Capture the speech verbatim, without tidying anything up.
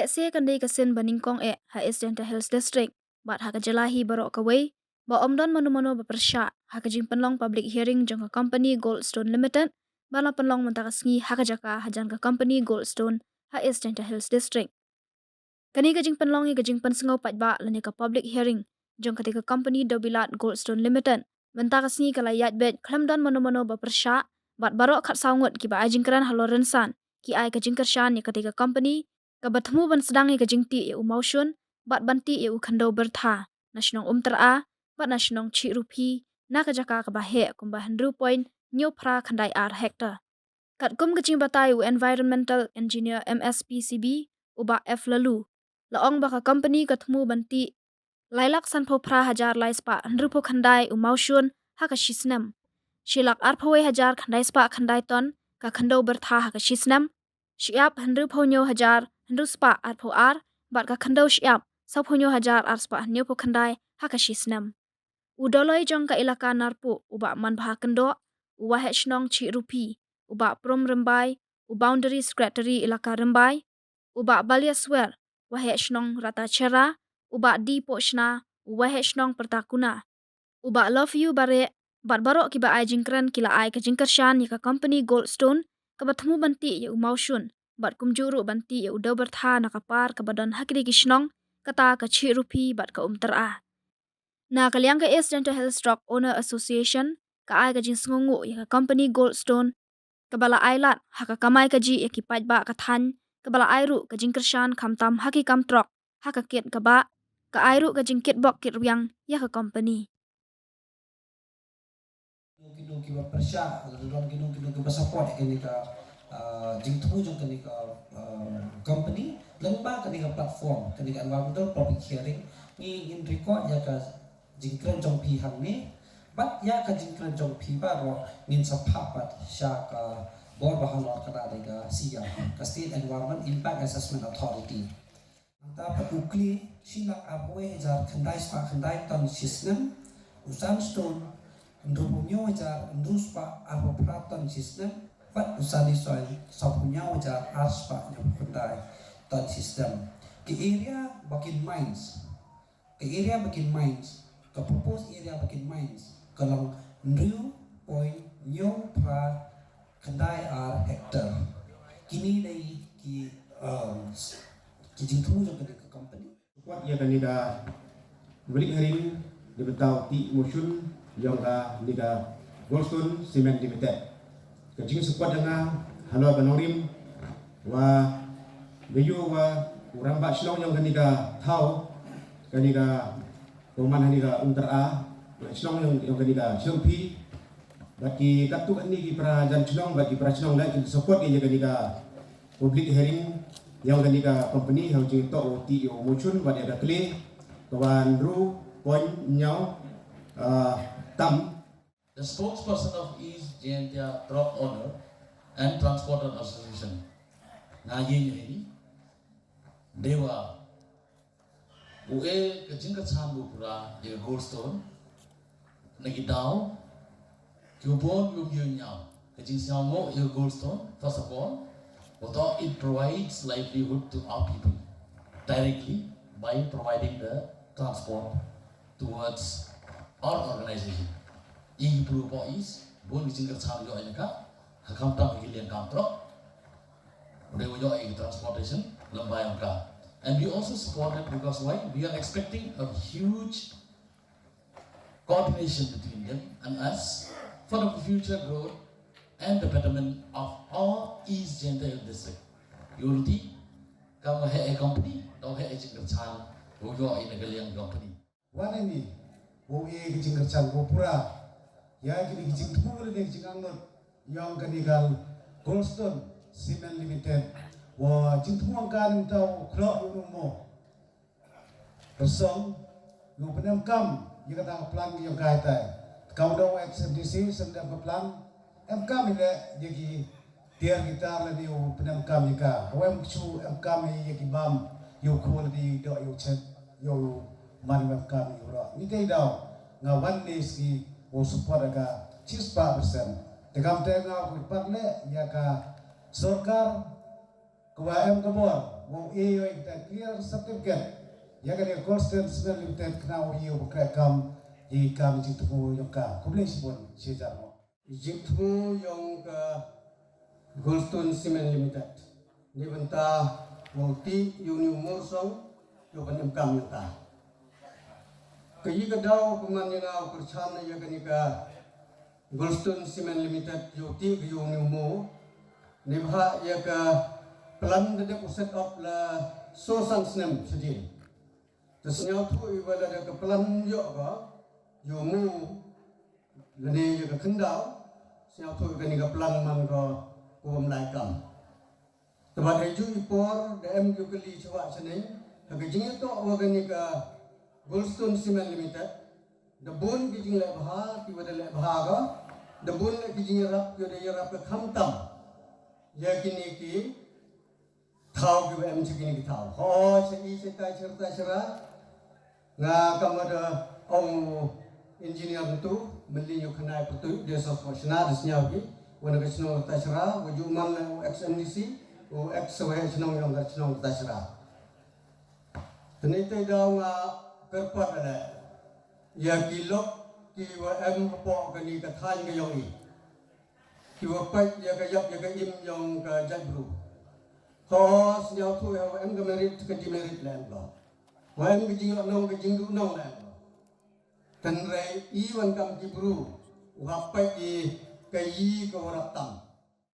Lehse kan dei ka sien ba nyngkong eh ha East Jaintia Hills District bad ha ka jylla hi baroh kawei ba ym don mano mano ba pyrshah ha ka jingpynlong public hearing jong ka company Goldstone Limited ba la pynlong mynta ka sngi ha ka jaka hajan ka company Goldstone ha East Jaintia Hills District. Kane ka jingpynlong ïa ka jingpynsngew paidbah lane ka public hearing jong kata ka company Dobilat Goldstone Limited mynta ka sngi ka la ïaid beit khlem don mano mano ba pyrshah, bad baroh khatsaw ngut kiba ai jingkren halor rynsan ki ai ka jingkyrshan ïa kata ka company kaba thmu ban sdang ïa ka jingtih ïa u mawshun bad ban tih ïa u khyndew byrtha na shnong Umtyra bad na shnong Chihruphi na ka jaka kaba heh kumba hynriew point hynñiew phra khyndai ar hektar. Katkum ka jingbatai u Environmental Engineer M S P C B, u Bah F Laloo, la ong ba ka company ka thmu ban tih lai lak sanphew phra hajar lai spah hynriewphew khyndai u mawshun ha ka shi snem, shi lak arphew wei hajar khyndai spah khyndai ton ka khyndew byrtha ha ka shi snem, shi ap hynriewphew hynñiew hajar hynriew spah arphew ar bad ka khyndew shi ap sawphew hynñiew hajar ar spah hynñiewphew khyndai ha ka shi snem. U Doloi jong ka Elaka Narpuh, u Bah Manbha Kyndoh, u Waheh Shnong Chihruphi, u Bah Prum Rymbai, u Boundary Secretary Elaka Rymbai, u Bah Balia Swer, Waheh Shnong Ratacherra, u Bah D Pohshna, u Waheh Shnong Pyrtakuna, u Bah Love You Bareh, bad baroh kiba ai jingkren ki la ai ka jingkyrshan ïa ka company Goldstone kaba thmu ban tih ïa u mawshun bad kumjuh ruh ban tih ïa u dew byrtha na ka par kaba don ha kine ki shnong, kata ka Chihruphi bad ka Umtyra. Na ka liang ka East Jaintia Hills Drug Owner Association ka ai ka jingsngewnguh ïa ka company Goldstone kaba la ai lad ha ka kamai kajih ïa ki paidbah ka thaiñ, kaba la ai ruh ka jingkyrshan khamtam ha ki kam trok ha ka kit ka bah, ka ai ruh ka jingkitbok kitrwiang ïa ka company. Kino kino kiba pyrshah, kino kino kiba support kane ka, ah, jingthmu jong kane ka, ah, company, lyngba kane ka platform, kane ka environmental public hearing, ngi ngin record ïa ka jingkren jong phi hangne, bad ïa ka jingkren jong phi baroh ngin sa phah pat sha ka bor ba halor, kata dei ka SEIA, ka State Environment Impact Assessment Authority. Nangta pat u kli, shi lak arphew wei hajar khyndai spah khyndai ton shi snem, u sandstone hynriewphew hynñiew hajar hynriew spah arphew phra ton shi snem, bad u sandy soil sawphew hynñiew hajar ar spah hynñiewphew khyndai ton shi snem. Ka area ba kin mines, ka area ba kin mines, ka proposed area ba kin mines ka long hynriew point hynñiew phra khyndai ar hektar. Kine dei ki, um, ki jingthmu jong kane ka company. Support ïa kane ka public hearing na ka bynta u tih mawshun jong kane ka Goldstone Cement Limited. Ka jingsupport jong nga halor ka nongrim wa nga ïoh wa u rangbah shnong jong kane ka thaw, kane ka, u man ha kane ka Umtyra, shnong jong, jong kane ka Chihruphi. Bad ki katto katne ki para jan shnong bad ki para shnong leh ki support ïa kane ka public hearing jong kane ka company ha u jingtoh u tih ïa u mawshun bad ïa ka khleh kaba hynriew point hynñiew, ah, tam. The spokesperson of East Jaintia Drug Owner and Transporter Association, nga ïeng ïa hi, dei wa u e ka jingkyrchan u pura ïa ka Goldstone na ki daw kiba bun kiba ym ïoh ñiaw. Ka jingsngewnguh ïa ka Goldstone, first of all, although it provides livelihood to our people directly by providing the transport towards our organization. Ïa ki pura poh East, bun ki jingkyrchan ïoh ïa ka, ha khamtam ki liang kam trok. Dei wa ïoh ïa ki transportation lem bad ïa ka. And we also support it because why? We are expecting a huge coordination between them and us for the future growth and the betterment of all East Jaintia Hills District. Ïa u lynti kam wa heh e company, da wa heh e jingkyrchan, wa ïoh ïa na ka liang company. Wan ini, u e ka jingkyrchan ko pura. Ïa kine ki jingthmu lane ki jingangnud jong kane ka Goldstone Cement Limited. Wa jingthmu ong ka nangta u khlok u mo. Persong, u pynemkam ïa kata ka plan ïa ka itai. Ka u dei u ex M D C, sendang ka plan. Em kam i leh ïa ki tiar ki tar lane u pynemkam ïa ka. Hawei em shu em kam ïa ki bam, ïa u khul lane ïa u doh ïa u chet, ïa u man em kam ïa u roh. Ni te i daw nga wan ne ski u support ïa ka shispah percent. Te kam te nga u pat leh ïa ka sorkar ka wa em ka bor. Wow, e, ïoh ïa ka clearance certificate ïa kane ka Goldstone Cement Limited, khnang wow ïoh ba kreh kam ïa ka jingthmu jong ka. Khublei shibun, shi hajar nguh. Jingthmu jong ka Goldstone Cement Limited. Neibynta wow tih ïa une u morsong, ïa u ban emkam ïa ka. Ka ïa ka daw ka man ïa nga u kyrchan ïa kane ka Goldstone Cement Limited, ïa u tih ka ïa une u mor. Neibhah ïa ka plan da dep u set up la soo san snem shadien. Te sngewthuh ïa ba lada ka plan ïoh ka ïa u mor lane ïa ka khyndaw, sngewthuh ïa kane ka plan man ka ka bym lai kam. Te bad ha ïa ju i por da em ju kali chwa chaneng ha ka jingïatoh wa kane ka Goldstone Cement Limited. Da bun ki jingleh bha ki wa da leh bha ka, da bun leh ki jingïarap ki wa da ïarap ka khamtam ïa kine ki thaw ki wa em cha kine ki thaw. Ho, cha i cha tai cha rta cha ra. Nga kam wa da ong engineer ntu, mynlin ïa u khynnai pyrtuit, de sa ko shna da sñiaw ki, wa na ka chnong rta cha ra, wa ju man u ex M D C, u ex wa chnong yong ka chnong rta cha ra. Tene te daw nga kyrpad ale ïa ki lok ki wa em hapoh kani ka thaiñ ka yong i. Ki wa peit ïa ka ïap ïa ka im yong ka jaitbru. Ho, sñiawthuh ïa wa em ka merit ka demerit lem ko. Wa em ka jingïohnong ka jingduhnong lem ko. Tynrai i wan kam ki bru u hap peit i ka yi ka wa rap tam.